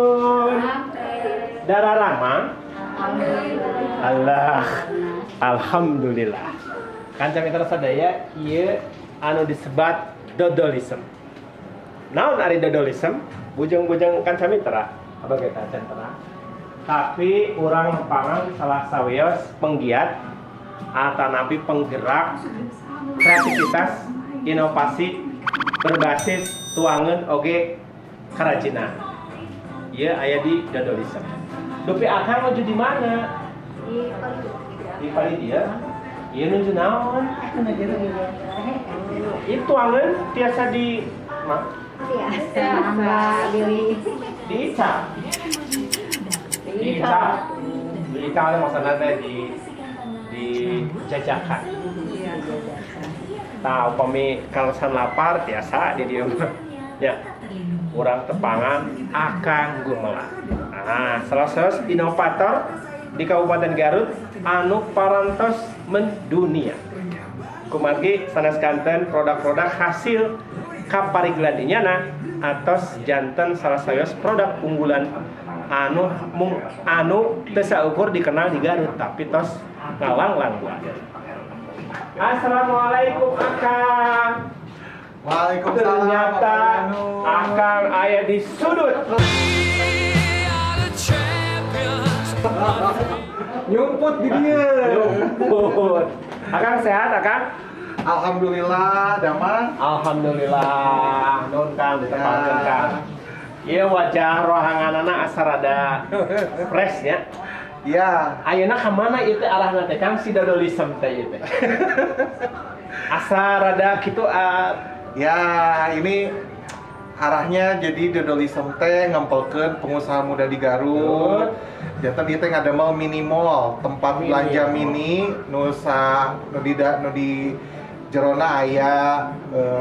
Sampurasun. Dararamang. Allah. Alhamdulillah. Kanca mitra sadaya, ieu anu disebat dodolism. Naon ari dodolism? Bujeng-bujeng kanca mitra, apa kita terang. Tapi urang nepangan salah sawios penggiat atanapi penggerak kreativitas inovasi berbasis tuangan oge kerajinan. Ieu aya di dodolism. Dupi akang nuju di mana? Di Pali. Di pali dia. Ieu nuju naon? Itu tuangan tiasa di ma, Biasa. Mangga bilih. Diical. Diical. Diical maksudnya teh dijajakan. Tah, upami kaleresan lapar tiasa di dieu mah. Ya. Urang tepangan Akang Gumelar. Nah, salah satu inovator di Kabupaten Garut anu parantos mendunia. Kumargi sanes kanten produk-produk hasil kaparigelan dinyana atos janten salah satu produk unggulan anu mung anu teu saukur dikenal di Garut, tapi tos ngalanglang buana. Assalamualaikum, Akang. Waalaikumsalam. Ternyata Pak Danu. Akang aya di sudut. Nyumput di dia. Nyumput. Akang sehat, Akang? Alhamdulillah, damang. Alhamdulillah. Nuhun, Kang, ditepangkeun, Ya. Kang. Ieu wajah rohanganana asa rada fresh nya. Ya. Ayeuna ka mana ieu teh arahna teh, Kang, si dodolism teh ieu teh? Asa rada kitu ah. Ya, ini arahnya jadi dodolism teh ngempelkeun pengusaha muda di Garut. Janten ieu teh ngadamel mini mall, tempat Mini belanja mall. Mini nu sa nu di da, nu di jerona aya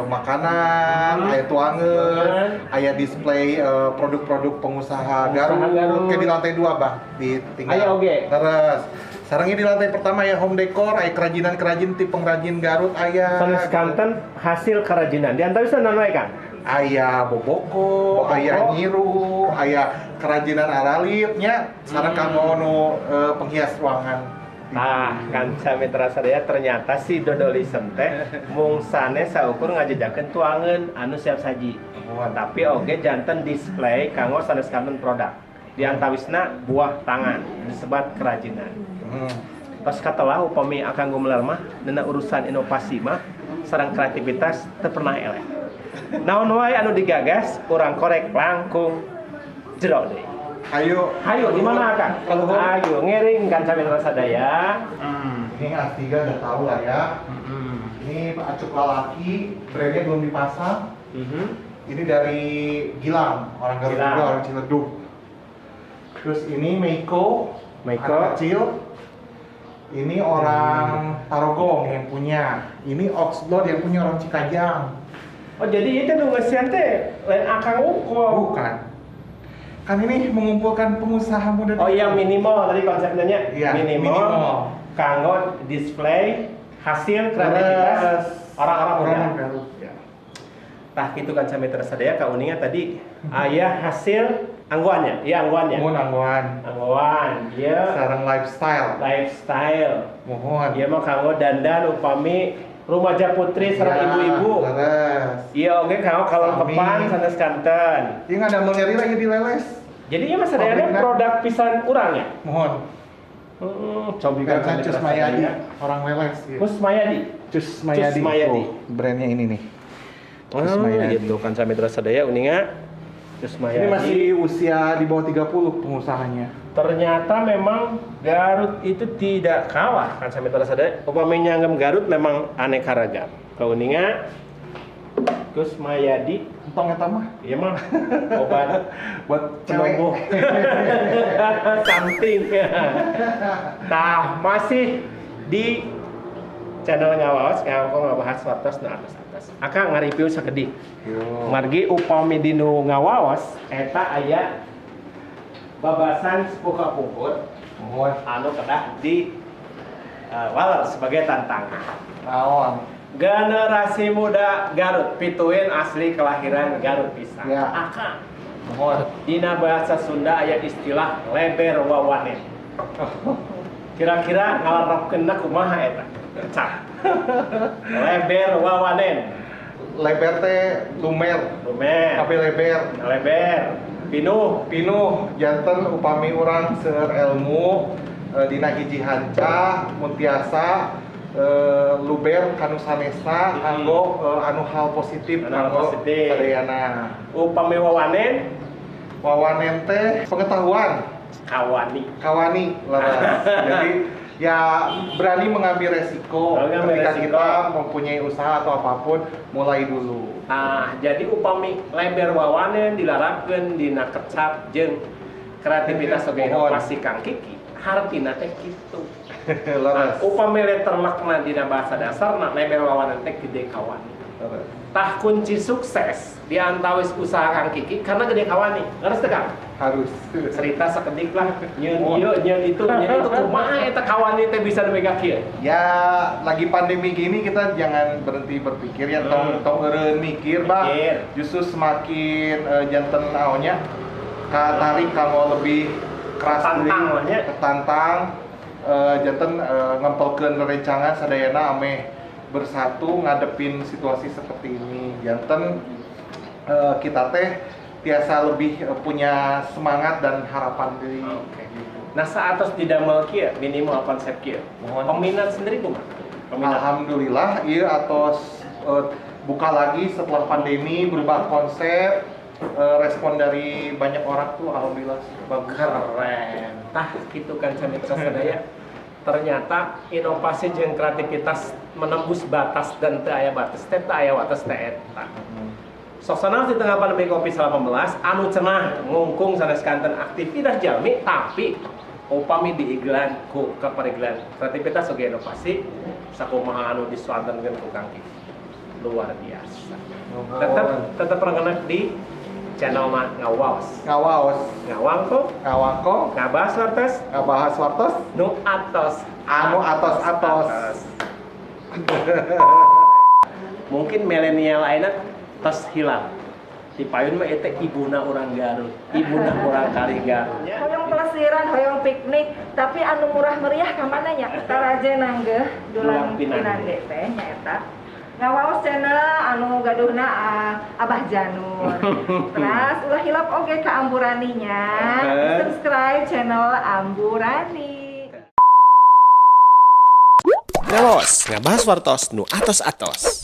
makanan, aya tuangan, Tuangan. Aya display produk-produk pengusaha Pengusaha Garut. Garut. Kayak di lantai 2, Bah, di tinggal. Aya oge. Terus, sareng di lantai pertama ya home decor, aya kerajinan-kerajin ti pengrajin Garut aya. Sanes kanten hasil kerajinan. Di antawisna naon wae, Kang? Aya boboko, Boboko. Aya nyiru, aya kerajinan aralit nya, sareng kanggo nu penghias ruangan. Nah, kanca mitra sadaya, ternyata si dodolism teh mung sanes saukur ngajajakeun tuangan anu siap saji. Tapi oge janten display kanggo sanes kanten produk. Di antawisna buah tangan disebat kerajinan. Pas katelah upami Akang Gumelar mah dina urusan inovasi mah sareng kreativitas teu pernah eleh. Naon wae anu digagas urang korek langkung jero deui. Ayo. Hayo, di mana, Akang? Kaluhur. Ayo ngiring kanca mitra sadaya. Ini A3 udah tahu lah ya. Ini Pak Acuk Lalaki, brandnya belum dipasang. Ini dari Gilang, orang Garut Gilang. juga, orang Ciledug. Terus ini Meiko, Meiko. Anak kecil. Ini orang Tarogong yang punya. Ini Oxblood yang punya orang Cikajang. Oh, jadi itu nu ngeusian teh lain Akang ukur. Bukan. Kan ini mengumpulkan pengusaha muda. Oh iya, minimal tadi konsepnya nya. Iya, minimal. minimal. Kanggo display hasil kreativitas Terus, orang-orang muda. orang Garut, ya. Tah kitu kan mitra sadaya, kauninga tadi aya hasil anggoannya. Iya, anggoannya. Mohon anggoan. Anggoan, iya. Sareng lifestyle. Lifestyle. Mohon. Ieu mah kanggo dandan upami rumaja putri sareng Ya, ibu-ibu. leres. Iya oge kanggo kalengkepan Sami. Sanes kanten. Iya, nggak ada nyari lagi di Leles. Jadi ieu mah sadayana Pabrikna. produk pisan urang ya? Mohon. Cobi kan Kan Cus Mayadi, orang Leles. Iya. Cus Mayadi. Cus Mayadi. Cus Mayadi. Oh, brandnya ini nih. Cus Oh, Mayadi. gitu kan mitra sadaya, uninga Cus Mayadi. Ini masih usia di bawah 30 pengusahanya. Ternyata memang Garut itu tidak kalah kan mitra sadaya. Upami nyanggem Garut memang aneka ragam. Kauninga Gus Mayadi. Entong eta mah iya mah obat buat cewek. Penumbuh something. Nah, masih di channel Ngawaos ngangko ngabahas wartos nu atas-atas. Akang ngareview sakedik. Yo. Margi upami dinu ngawaos eta aya babasan sepuh kapungkur Mohon. Anu kedah di waler sebagai tantangan. Naon? Generasi muda Garut, pituin asli kelahiran Garut pisan. Ya. Akang. Mohon. Dina bahasa Sunda aya istilah leber wawanen. Kira-kira ngalarapkeunna kumaha eta? Cak. Leber wawanen. Leber teh lumer. Lumer. Tapi leber. Leber. Pinuh. Pinuh janten upami urang seueur ilmu dina hiji hanca mun tiasa luber kanu sanesna kanggo anu hal positif. Anu hal kanggo positif. sadayana. Upami wawanen? Wawanen teh pengetahuan. Kawani. Kawani leres. Jadi ya berani mengambil resiko. Berani mengambil ketika resiko. kita mempunyai usaha atau apapun, mulai dulu. Nah, jadi upami leber wawanen dilarapkeun dina kecap jeung kreativitas oge Mohon. inovasi Kang Kiki, hartina teh kitu. Leres. Nah, upami letterlekna dina bahasa dasarna leber wawanen teh gede kawani. Leres. Tah, kunci sukses di antawis usaha Kang Kiki karena gede kawani. Leres teu, Kang? Harus. Cerita sakedik lah, nyeun Mohon. ieu, nyeun itu, nyeun itu, kumaha eta kawani teh bisa nepi ka kieu? Ya lagi pandemi gini kita jangan berhenti berpikir ya, tong tong eureun mikir, bah. Mikir. Justru semakin janten naonnya katarik kanggo lebih keras Ketantang deui, lah nya. ketantang janten ngempelkeun rerencangan sadayana ameh bersatu ngadepin situasi seperti ini. Janten kita teh tiasa lebih punya semangat dan harapan deui. Oke. Gitu. Nah, saat tos didamel kieu, minimal konsep kieu. Mohon. Peminat sendiri kumaha? Peminat. Alhamdulillah, iya, atos buka lagi setelah pandemi, berubah konsep, respon dari banyak orang tuh alhamdulillah bagus. Keren. Tah gitu kan, mitra sadaya. Ternyata inovasi jeung kreativitas menembus batas dan teu aya batas teh, teu aya wates teh eta. Suasana di tengah pandemi Covid-19 anu cenah ngungkung sanes kanten aktivitas jalmi, tapi upami diigelan ku kaparigelan kreativitas oge inovasi sakumaha anu disuantenkeun ku Kang Kiki. Luar biasa. Tetap tetap rengenak di channel mah ngawaos. Ngawaos. Ngawangkong. Ngawangkong. Ngabahas wartos. Ngabahas wartos. Nu atos. Anu atos-atos. Mungkin milenial ayeuna tos hilang. Di payun mah eta ibuna urang Garut, ibuna urang kali Garut. Hoyong pelesiran, hoyong piknik, tapi anu murah meriah ka mana nya? Taraje nanggeuh Dulang Dulang Pinande. Pinande teh nyaeta. Ngawaos channel anu gaduhna Abah Janur. Terus ulah hilap oge ka Amburani nya. Subscribe channel Amburani. Ngawaos, ngabahas wartos nu atos-atos.